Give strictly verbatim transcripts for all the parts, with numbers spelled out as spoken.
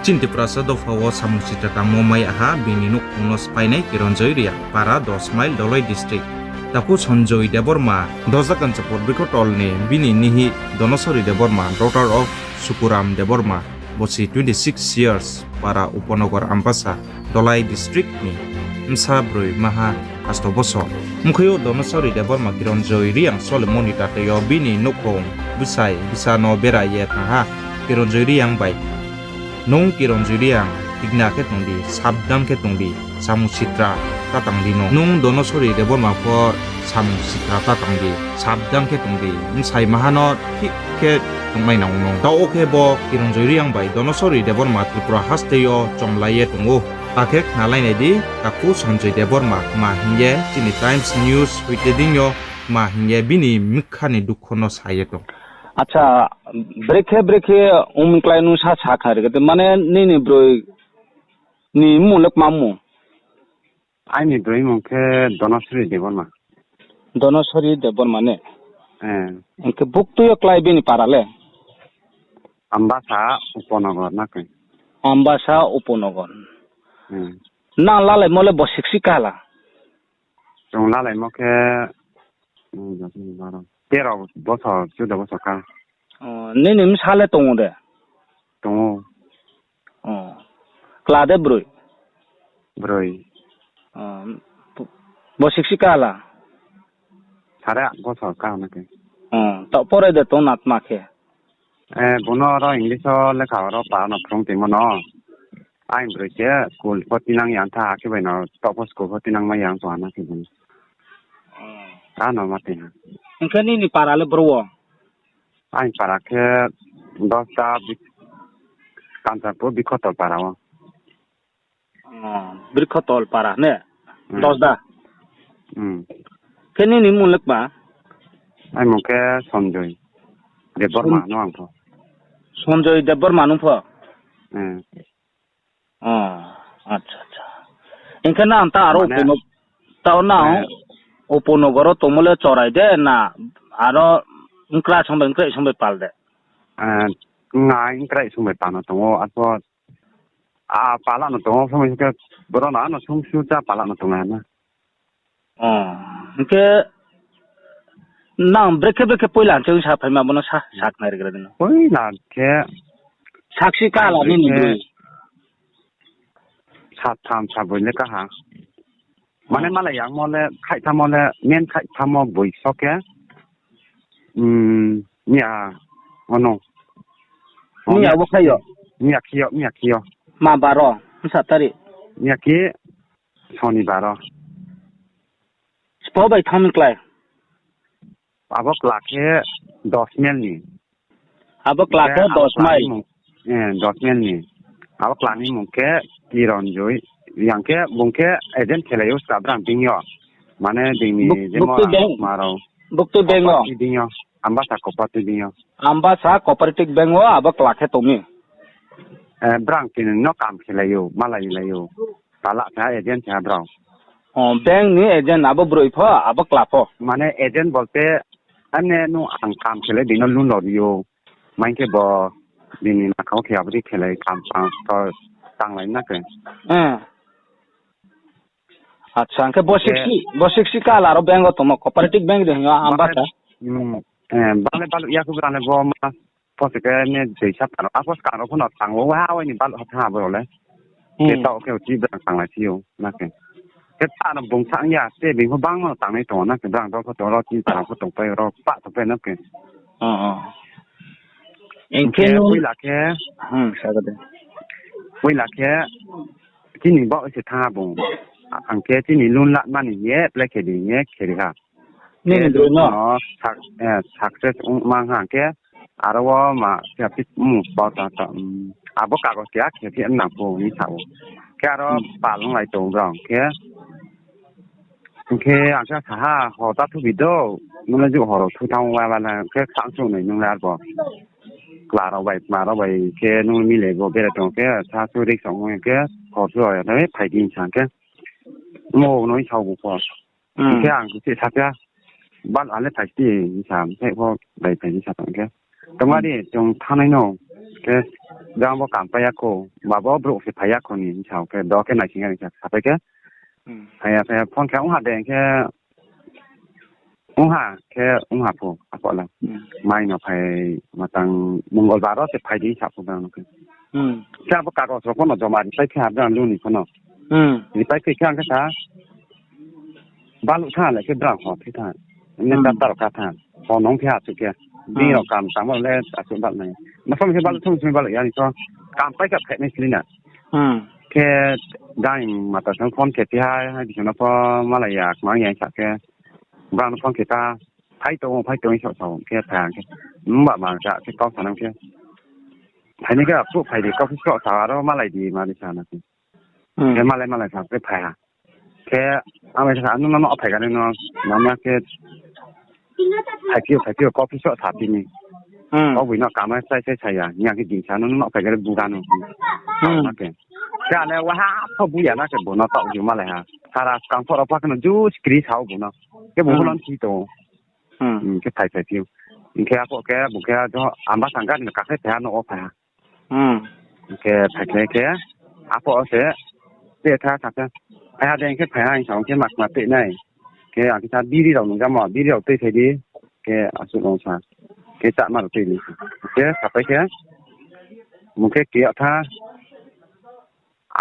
Chini Tiprasa dopha wo samung sitra tangmo mai ya ha, bini nouhkhong no sphainai Kiranjoy Reang, para dos mile, Dhalai district. Takhu Sanjoy Debbarma, Dosda Kanchanpur Brikhotol ni bini nihih Dhanaswari Debbarma, daughter of Sukuram Debbarma, bosi twenty six years, para Upanagar Ambasa, Dhalai district ni bsa broi maha asto bosor. Mkhaiyouh Dhanaswari Debbarma Kiranjoy Reang solemo ni tatai yo bini nouhkhong bsai bsa no bera ye thanng ha. Kiranjoy Reang bai Nung Kiranjoy Reang, tikna khe tong di, sabdan khe tong di, samung sitra ta tang di nung. Nung Dhanaswari Debbarma pho samung sitra ta tang di, sabdan khe tong di, bsai maha no thik khe tongnai nang nung. Taoh wo khe bo Kiranjoy Reang bai Dhanaswari Debbarma Tripura haste yo chomlai ye tong ou. Akhe khnalai nai di, takhu Sanjoy Debbarma kma hing ye chini Times News hoite deing yo kma hing ye bini mikha ni dukho no sa ye tong. Acha, brekhe brekhe ongmi klái nung sa sa khnari khe, mane nini broi ni mmung le kma mmung? Aini broi mmung khe Dhanaswari Debbarma. Dhanaswari Debbarma ne? Hing khe buktui yo klái bini para le? Ambasa Upanagar na khe. Ambasa Upanagar. Nang lalaimo le bo siksika la? Chung lalaimo khe, tero bosor, chudo bosor ka. Nini bsa le tong ou de? Tong ou. Kla de broi? Broi. Bo siksika la? Sare bosor ka na khe. Taoh porai de tong na tma khe? Bung no ro English wo lekha ro para no phrung tongmo no. Aini broi se school pho tinang ya tha, akhe bai no taoh pho school pho tinang mai ya tong ha na khe bung. Ano ma tong ha. Hing khe nini para le bro wo? Aini para khe Dosda, Kanchanpur Brikhotol para wo. Brikhotol para ne? Dosda. Khe nini mmung le kma? Aini mmung khe Sanjoy Debbarma no ang pho. Sanjoy Debbarma nung pho? Acha, acha. Hing khe nang ta aro taoh nang Upanagar wo tongmo le chorai de na aro nkra song bai, nkrai song bai pal de? Ngai nkrai song bai pal no tong ou, arpho a pala no tong ou, somoi khe boro no ano sung su cha pala no tong ha na. Hing khe nang brekhe brekhe poila hing sa phaima bo no sa, sa khnari gra di no. Poila khe saksi kala nini broi? Satham sabroi le ka ha. Mane malai yangmo le khaihthamo le, men khaihthamo boiso khe, miya, ono. Miya bo khaih yo? Miya khe yo, miya khe yo. Ma baro, bsa tarik? Miya khe Sonibar wo. Sbo bai thanng mi klái? Abo kla khe dos mile ni. Abo kla khe dos mile ni. Abo kla ni mmung khe Kiranjoy. Yang khe bung khe agent khelai ou sa brang deing yo. Mane deing ni jemo ma rao. Buktui bank wo? Ambasa cooperative deing yo. Ambasa cooperative bank wo abo kla khe tong mi. Brang tini no kam khelai ou, malai lai ou. Pala khe ha, agent khe ha brao. Bank ni agent abo broi pho, abo kla pho? Mane agent bolte, ane nung ang kam khelai di no loan lo ri ou. Maing khe bo bini nakha wo khe abo dei khelai kam tang, tanglai na khe. Acha, hing khe bo sixty, bo sixty kala aro bank wo tongmo, cooperative bank de hing yo, Ambasa. Bang le baluh ya khe brang le bo ma pho se khe ne deisa tang, apho skang rao pho no tang ou, ha wai ni baluh ha thanng abo rao le. Khe taoh khe uchih brang tanglai si ou na khe. Khe ta no bung sa ya, te bini pho bangma no tangnai tong ou na khe, brang dol pho tong rao, chini para pho tongpai rao, pah tongpai na khe. Hing khe poila khe, poila khe chini baoh se thanng ha bung. Ang khe chini loan la mani hing ye apply khe di hing ye khe ri ha. Success ong ma ha khe, aro wo ma khe phi mmung pau ta ta, abo kagos keha khe phi nang pho hing sa ou. Khe aro pal onglai tong brao khe, hing khe ang khe sa ha, ho ta thubi do, nung le juh horo thu thanng wa ba le, khe khang chung nai nung le arbo. Kla rao bai, kma rao bai khe nung le milai bo bere tong khe, sa su risk ong khe, hor su ya phai di sa khe. Mo no sa ou bo pho. Hing khe ang khe sa khe, bal ale phai di sa, khe pho bai phai di sa tong khe. Tongma di, chung thanngnai no, khe Jang bo kam pai ya kho, ba bo brouh se phai ya kho ni hing sa khe, do khe naising ya ni sa sapai khe, phai ya, phai ya, phone khe ong ha de hing khe, ong ha khe, ong ha pho, aphuh le. Mai no phai, matang Mongolbar wo se phai di sa pho brang no khe. Khe abo kagos rao pho no joma ripai khe ha brang luni pho no. Ripai khe khe ang khe sa, baluh tha le khe brang ho phi tha. Mne ta ta rao ka tha. Ho nung phi ha asuh khe. Bini rao kam tangmo le asuh bal nai. Masong se baluh thung se baluh ya ni to. Kam pai kha phainai sli na. Khe dai mata sang phone khe phi ha, ha bising no pho malai ya, kmang ya sa khe. Brang no phone khe ta. Phai tong, phai tong, sa sa khe phai ha khe. Mba ma sa khe kau sa nang khe. Phainai khe aphuh phai di, kau phi sa sa aro malai di, ma di sa na khe. Khe malai malai sa khe phai ha. Khe ang bai sa, nung no no phai gari no, mama khe, phai phi o, phai phi o, kau phi sa sa phi ni. Kau boi no kama sai sai sa ya, hing ya khe di sa, nung no no phai gari buga no. Khe ale waha pho bu ya na khe bung no taoh ju malai ha. Sara skang pho rao pha khe no ju skri sa o bung no. Khe bung pho no si tong. Khe phai phai phi o. Hing khe aphuh khe bung khe jo amba sang gari no kakhai phai ha no o phai ha. Hing khe phai khe khe aphuh wo se, te tha sa khe, phai ha de hing khe phai ha hing sa khe ma kma tei nai. Khe ang khe sa biri rao nung jamo, biri rao tei phai di. Khe asuh no sa. Khe chama rao tei di. Khe sapai khe, bung khe khe tha.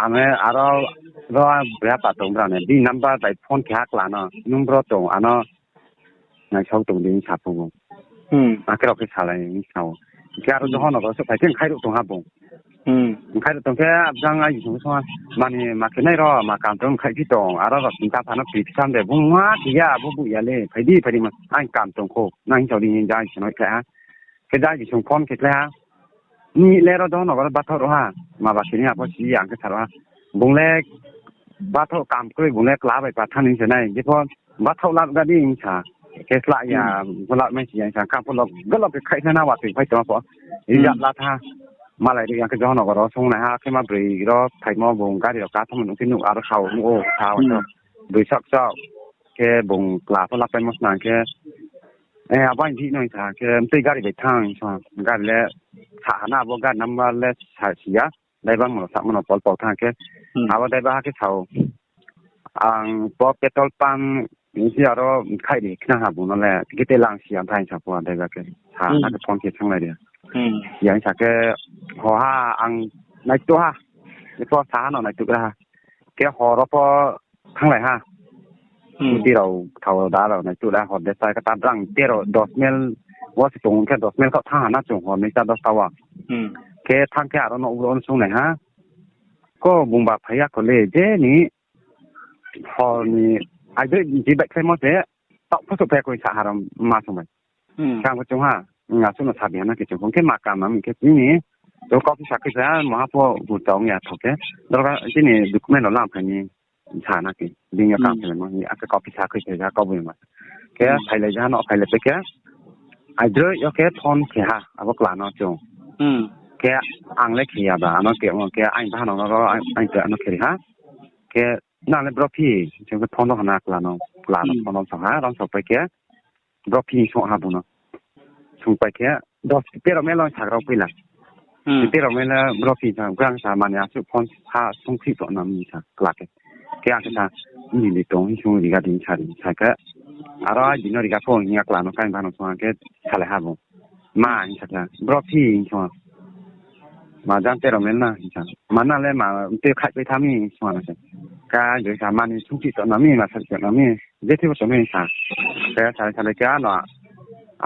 Ang le aro ro beha pa tong brang ni, bini number bai phone khe ha kla no, nung bro tong ano naisao tong di sa pho bung. Akhe rao khe salai sa o. Hing khe aro johono rao souhphai khe mkhai ruh tong ha bung. Mkhai ruh tong khe abjang ai song song ha, mani ma khe nai ro, ma kam tong mkhai phi tong, aro rao chinta pha no pri phi tham de, bung ma khe ya, abo buh ya le, phai di, phai di ma, ang kam tong kho, nang hing sao di hing jang song no khe ha. Khe jang song phone khe khlai ha. Ni le ro johono ro bathaoh ruh ha, ma ba khe ni apho si ya ang khe sa ruh ha. Bung le bathaoh kam kroi, bung le kla bai pa thanng ni se nai, jepho bathaoh lap ga di hing sa. Khe slah ya, pho lap mai si ya hing sa, kha pho lok, golok khe khaih na na watoi phai tong pho. Rijak la tha. Malai ri ang khe johono ro song nai ha, khe ma broi ro phaimo bung gari rao ka thamo nuh khe nuh aro sao nuh o, sao to. Broi sak sak. Khe bung kla pho lapaimo snang khe, abo aini bihih no hing sa khe, mtui gari bai thanng sa, gari le sa ha na abo gari number le sa si ya, daiba mo no samo no pol pau thanng khe, abo daiba ha khe sao, ang bo petrol pump ni si aro khaih ri khna ha bung no le, khe te lang si ya thai sa pho daiba khe, sa na khe phone khe thanng lai ri. Si ya hing sa khe, ho ha ang naituh ha, epho sa ha no naituh ra ha. Khe hor wo pho thannglai ha. Scooty rao thao da rao nai tuh da hor de sa khe ta brang tero dos mile wo se tong khe dos mile khaoh thanng ha na chung hor ni ta dos ta wo. Khe thanng khe aro no uro no sungnai ha. Ko bungba phai ya kho le je ni hor ni aidoi je baihkhlaimo se taoh pho souhphai ya kho sa ha ro ma song bai. Khe ang pho chung ha, asuh no sa di ha na khe chung khe ma kam na mi khe chini, to kau phi sa khe sa, maha pho bu tong ya tho khe, dorkar chini document rao lam phai ni sa na khe, bini yo kam phai mo, akhe kau phi sa khe sa, kau boi ma. Khe phailai ja no, phailai pai khe, aidroi yo khe phone khe ha, abo kla no chung. Khe ang le khe ya ba, ano khe mo khe, ang baha no ro, ang khe ano khe ri ha. Khe nang le bro phi, chung khe phone no ha na kla no, kla no phone no sa ha, rom sa pai khe, bro phi song ha bung no. Song pai khe, dos, tero mile no sagra poila. Tero mile bro phi sa, grang sa mani asuh phone sa song phi to na mi sa kla khe. Khe ang khe sa, ni ni tong, song riga di sa ri, sa khe. Aro ai di no riga pho, hing ya kla no, kain ba no song khe, salai ha bung. Ma, hing sa khe, bro phi, hing song. Ma jang tero mile na, hing sa. Ma na le ma, tei khaih pai tha mi, hing song na se. Ka, joi sa, mani song phi to na mi, ma sa to na mi. Je thebo tong mi sa. Khe salai salai khe ano,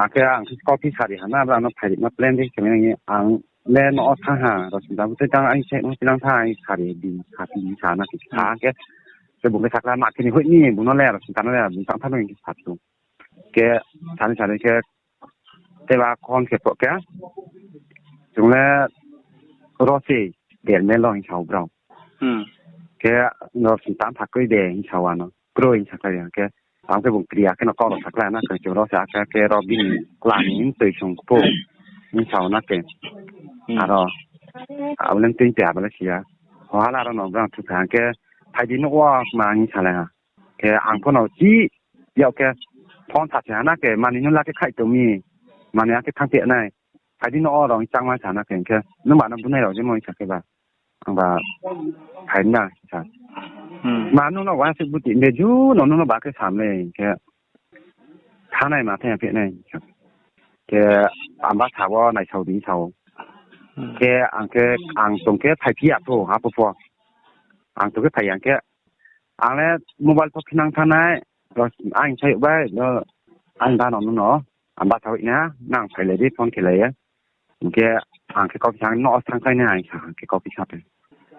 akhe ang khe kau phi sari ha na, bra no phai ri ma plan de khe ang le no o thanng ha, ro sing da bu tei tang ang se no tinang tha ang sari di, sa phi di sa na khe sa khe. Khe bung khe sakla ma khe ni hoih ni bung no le ro sing da no le bung tang tha no hing khe sa tu. Khe salai salai khe tei ba khon khe pho khe. Chung le ro se der mile lo hing sa o brao. Khe ro sing tang tha kroi de hing sa o ano. Kroi hing sakhlai ya khe, ang khe bung kri ya khe no kau rao sakhlai na khe chung ro se akhe khe ro bini kla ni mtoi sung kpho hing sa o na khe. Aro, abo le mtoi te abo le si ya. Ho hala ro no brang thu kha khe, phai di nouh wo ma hing salai ha. Khe ang pho no chi yag khe, phone sa se ha na khe, mani no la khe khaih tong mi, mani akhe thanng phi nai. Adi no o rao changma sa na khe, hing khe nung ba no bunai rao je mo hing sa khe ba. Ang ba phai na sa. Ma nung no wa se buti, be ju no nung no ba khe sam le hing khe. Thanai ma thai ya phi nai. Khe ang ba sa wo naisao di sao. Khe ang khe, ang tong khe phaiphi ya pho, ha pho pho. Ang tong khe phai ya khe. Ang le mobile pho khinang thanai, ang sai bai, ang da no nung no, ang ba sa wi na, nang phailai di, phone khelai ye. Hing khe ang khe kau phi sa no thang khlai nai, ang sa, ang khe kau phi sa phai.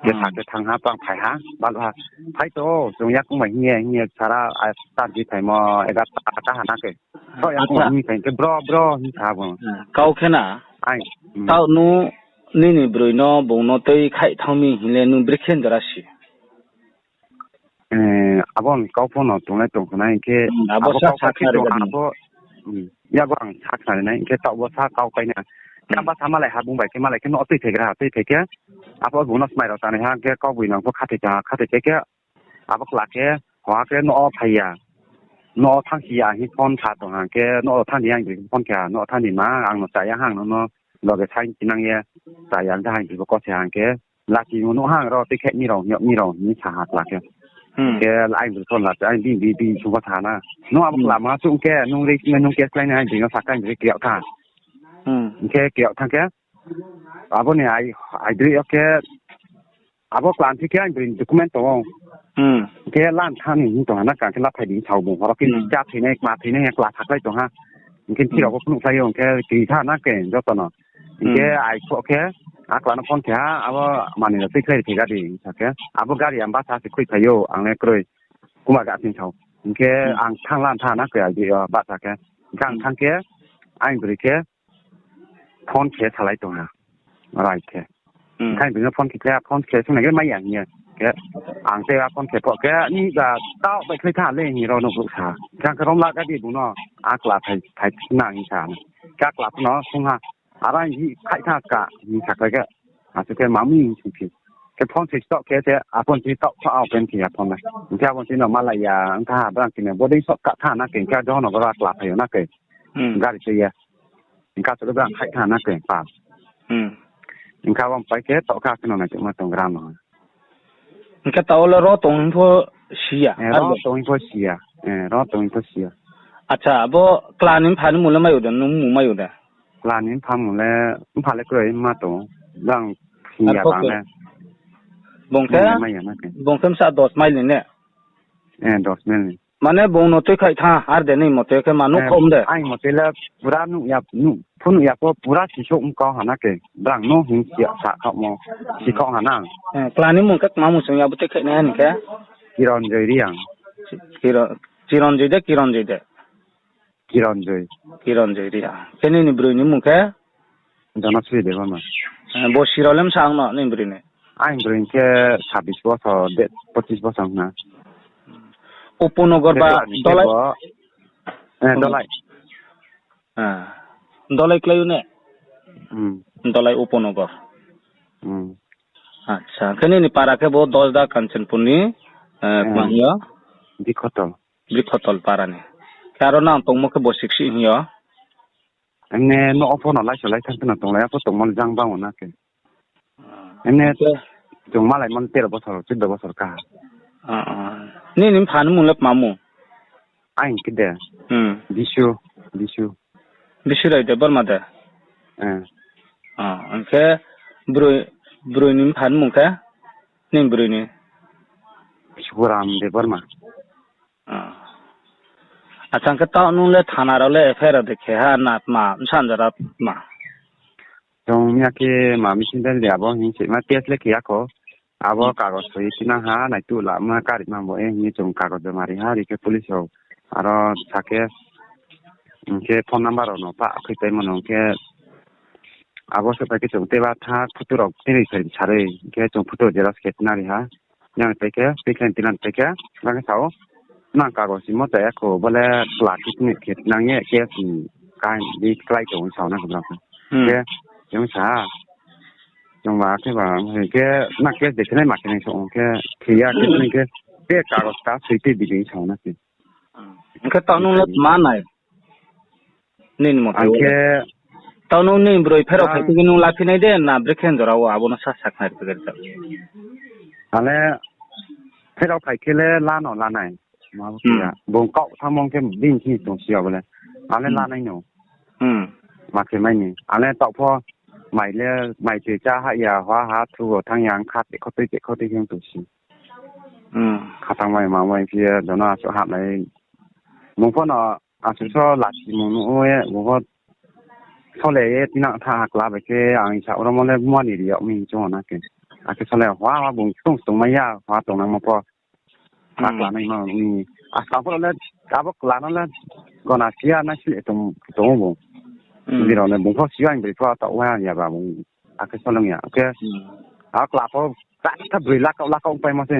Khe sa khe thanng ha, pang phai ha, baluh ha. Phai to, chung yakung bai hing ye, hing ye, sara, a, ta di phaimo, egarota ka ha na khe. Tao yakung bai hing phai khe, bro, bro, hing sa bo. Kau khe na, ai, taoh nu, nini broi no, bung no tui khaih thanng mi hing le, nung brekhe jora si. Abo ni kau pho no tonglai tong khna hing khe, abo sa kau sa khe khna tong ri abo, ya bo ang sa khnari nai, hing khe taoh bo sa kau kai na. Khe ang ba sa malai ha, bung bai khe malai khe no tui phaigra ha, tui phai khe, abo bung no smai rao tanai ha, hing khe kau boi nang pho khathoi cha, khathoi cha khe, abo kla khe, hoha khe no phai ya. No thanng si ya hing phone sa tong ha, hing khe no thanng di ang phone khe ha, no thanng di ma, ang no cha ya hang no no, loge saing tinang ye, cha ya ang tha hing bo kose ha, hing khe, Lachimo nuh hang ro, tei khe ni rao, hing ni rao, hing sa ha kla khe. Khe, ai bri phone la, ai bini, bini, bini sungpho sa na. Nung abo klama chung khe, nung ri, nung case khlai nai, ai bri no sa khe, ai bri kri yag tha. Hing khe kri yag thanng khe, abo ni ai, ai bri yo khe, abo klan thi khe, ai bri document tong ou. Hing khe lan tha ni hing tong ha na, kang khe la phai di sao bung, horo khe cha thoinai, kma thoinai, kla sakhlai tong ha. Hing khe thi rao bo phnuh khlai ou, hing khe kri tha na khe, joto no. Hing khe ai kho khe, a kla no phone khe ha, abo manoi no tui khlai ri khe ga di, sa khe. Abo gari ang bahcha se khuiphai ou, ang le kroi. Kuma ga sing sao. Hing khe ang thanng la tha na khe, ai di yo bahcha khe. Hing khe ang thanng khe, ang bri khe, phone khe salai tong ha. Rai khe. Hing khe ang bri no phone khe khe, phone khe sung nai khe mai ya hing ye. Khe, ang tei a phone khe pho khe, ni ba taoh bai khlai tha le hing rao no brouh sa. Khe ang khe rom la ga di bung no, a kla phai, phai na hing sa. Khe a kla pho no sung ha. Aro ang hi khaih tha ska, hing sakhlai khe. Asuh khe ma mi hing sungphi. Khe phone se stock khe se, aphone se stock pha, aphone se ya phone le. Hing khe aphone se no malai ya, hing kha brang khe ne, bodei sok ka tha na khe, hing khe jono bra kla phai yo na khe. Gari se ya. Hing khe asuh le brang khaih tha na khe, pa. Hing khe abo pai khe, taoh kha khe no nai tongma tong gra no. Hing khe taoh le ro tong hing pho si ya, ro tong hing pho si ya, ro tong hing pho si ya. Acha, abo kla ni mpha ni mung le mai ou de, nung mung mai ou de? Kla ni mpha mung le, mpha le kroi ma tong, jang si ya bang le. Bung khe, mai ya na khe. Bung khe bsa dos mile ni ne? Dos mile ni. Mane bung no tui khaih tha, ar de ni mote khe ma nuh khom de? Aini mote le pura nuh ya, phnuh ya pho pura sisouh mkau ha na khe, brang no hing si ya sa khaohmo, si khaoh ha na. Kla ni mung khe kma mung sung ya bo tui khaih nai ha ni khe? Kironjoy Reang. Kiro-, Chironjoy de, Kironjoy de? Kironjoy. Kironjoy Reang. Khe nini broi ni mung khe? Jonosri Debbarma. Bosi rao le bsa ong no nini broi ni? Aini broi khe sabbish bosor, de, pochis bosor ong na. Upanagar ba Dolai? Dolai. Dolai klái o ne? Dolai Upanagar. Acha, khe nini para khe bo Dosda Kanchanpur ni, kma hing yo? Brikhotol. Brikhotol para ni. Khe aro nang tongmo khe bo siksi hing yo? Emne no opho no laiso lai thang kheno tonglai, apho tongmo le jang bang o na khe. Emne chung malaimo le tero bosor, chuddo bosor kaha. Nini mpha ni mung le kma mung? Aini khe de. Bisu, Bisu. Bisu Rai Debbarma de? Hing khe broi, broi ni mpha ni mung khe? Nini broi ni? Sukuram Debbarma. Acha, hing khe taoh nung le thana rao le F I R de khe ha na tma, bsa jora tma? Chung miya khe ma missing dei abo hing se ma case le khe ya kho. Abo kagoj soi ye tinang ha, naituh lama karima bo e hing ye chung kagoj joma ri ha, ri khe police rao. Aro sa khe, hing khe phone number rao no pah khuipaimo no hing khe, abo souhphai khe chung teiba tha photo rao tinri sai saroi, hing khe chung photo xerox khe tinang ri ha. Yang pai khe, tei khe tinang pai khe, bang khe sao, nang kagoj simo cha ya kho, bo le plastic ni khe tinang ye, case ni kain di klái tong sao na khe brang khe. Khe, chung sa ha, chung ba khe ba, hing khe, nang case de khe nai ma khe nai sao khe, khe ya khe nai khe, te kagoj ka soi te bini sao na khe. Hing khe taoh nung le tma nai? Nini mote ang khe, Tao nung ni broi pherao phai khe nung laphi nai de na brekhe jora wo abo no sa sakhnari phi khe ta. Ale pherao phai khe le la no la nai. Ma bo khe ya. Bung kau thanngmo khe bini thing tong si ya bo le. Ale la nai no. Ma khe mai ni. Ale taoh pho mai le, mai tui chá ha ya, ha ha thu wo thanng ya, kha te kho tui te kho tui khe tong si. Khatang mai ma mai phi ye, jono asuh hap nai. Bung pho no asuh so lachi mung nuh ye, bung pho sole ye tinang tha ha kla bai khe, ang isa oromo le muani ri yag mi chung na khe. Akhe sole hwa hwa bung tong tong mai ya, hwa tongnangmo pho. Kla nai ma mi. Askang pho le, abo kla no le, gona si ya nai si tong, tong bung. Bini rao le bung pho si ya, ang broi pho taoh wa ya ba bung. Akhe solong ya. Akhe, a kla pho, ta, ta broi lakau, lakau paimo se.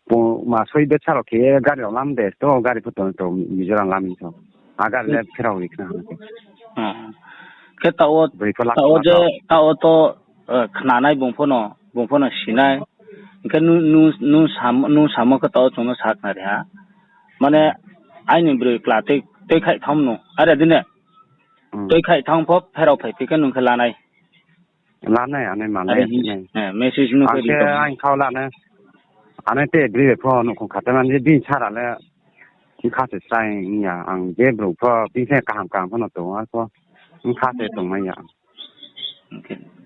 Bo ma soi besa rao khe gari rao lam de, to gari pho tong, to Mizoram lam ni so. A gari le pherao ri khna hing khe. Khe taoh wo, broi pho lakau, taoh wo je, lakau. Taoh wo to, eh, khnanai bung pho no, bung pho no sinai. Hing khe nu, nu, nu sam-, nu samo khe taoh wo chung no sakhnari ha. Mane, aini broi kla tei, tei khaih thanng no. Are di ne? Tei khaih thanng pho pherao phai phi khe nung khe lanai. Lanai, ane ma le. Are hing, eh, message no ang khe ri tong. Ang khau lanai. Ane te broi pho nouhkhong kha te mani bini sara le. Bkha se srai ya, ang je brouh pho bini se kaham kaham pho no tong, arpho bkha se tongmai ya.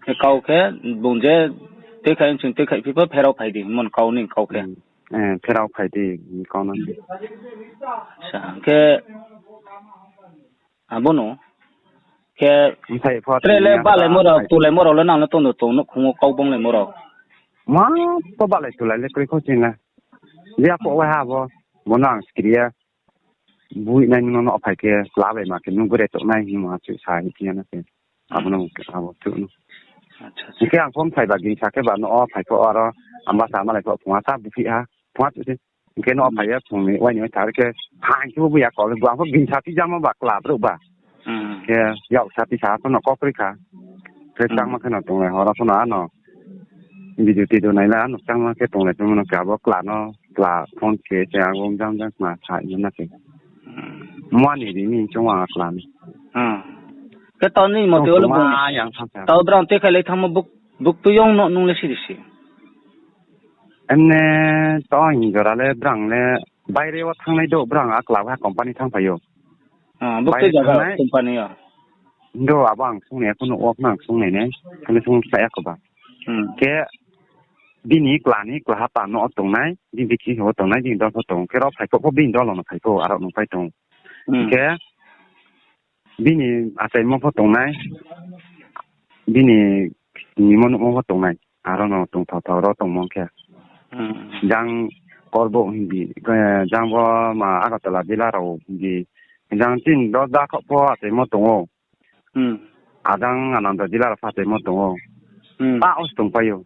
Khe kau khe, bung je tei khaih, chung tei khaih phi pho pherao phai di, mon kau ni kau khe. Eh, pherao phai di, kau no. Khe, abo no. Khe, tre le balaimo rao, tulaimo rao le nang le tong do tong, nouhkhong wo kau bonglaimo rao. Ma, to balai tulai le kroi kho chini le. Je apo wai ha bo, bo no ang skri ye. Bui nai nung no phai khe, kla bai ma khe, nung gure tongnai hingmo ha chu sa hing ya na khe. Abo no, abo chu no. Hing khe ang phone phai ba gingsa khe ba no phai pho aro, ang ba sa malai pho phunga sa buphi ha, phunga chu se. Hing khe no phai ye phung ni wai ni wai thar khe, phaing khe bo buya kau le, bo ang pho gingsa ti jamo ba kla brouh ba. Khe, yak sa ti sa pho no kau kroi kha. Khe tangma khe no tonglai horo pho no ano. Video tido nai la ano tangma khe tonglai tongmo no khe abo kla no, kla phone khe se abo jang jang kma sa hing ya na khe. Muani ri ni chung ang kla ni. Khe taoh ni mote wo le bung, taoh brang tei khaih le thanngmo buk, buk tui yong no nung le siri si. Emne to hing jora le brang le baire wo thanngnai do brang a kla ha company thanngphai ou. Buk tei jaga company yo. Ndo abo ang sungnai ya, kunu wo ang sungnai nai, kunu sung sa ya kho ba. Khe bini kla ni kla ha ta no tongnai, bini bikhi wo tongnai, bini dol pho tong, khe rao phai pho, pho bini dol no phai pho, arao nung phai tong. Khe bini achaimo pho tongnai, bini nimo nuhmo pho tongnai, aro no tongthao thao ro tongmo khe. Jang Korbo hing di, jang bo ma Agartala jila rao hing di, jang tin do da kho pho achaimo tong ou. Ajang Ananda jila rao pho achaimo tong ou. Pa o se tongpai ou.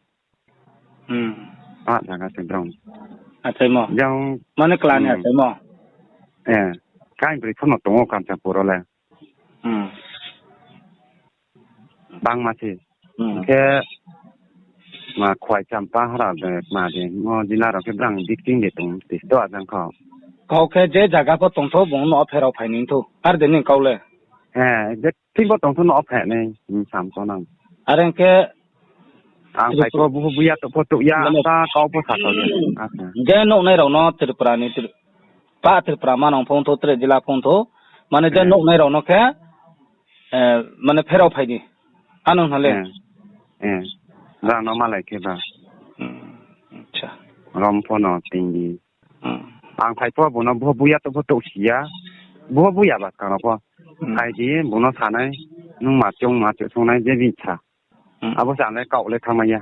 A jaga se brang. Achaimo. Jang mane kla ni achaimo. Kain broi pho no tong ou Kanchanpur wo le. Bangma se. Khe ma Khwai Champa hara de ma de mo jila rao khe brang bikting de tong te to ajang kho. Kau khe je jaga pho tongthou bung no pherao phai ni thou. Ar de ni kau le. Je thing bo tongthou no phai nai, sam ko nang. Are khe ang phai pho bu buya to pho to ya, ta kau pho sa to ya. Je nouhnai rao no Tripura ni, pa Tripura manang phongthou, tre jila phongthou. Mane je nouhnai rao no khe, mane pherao phai di. Ano hna le. Brang no malai khe ba. Rom pho no tin di. Ang phai pho bung no bu buya to pho to si ya. Bu buya ba skang rao pho. Phai di bung no sa nai. Nung ma chung ma chung sung nai je bini sa. Abo se ang le kau le thanngmai ya.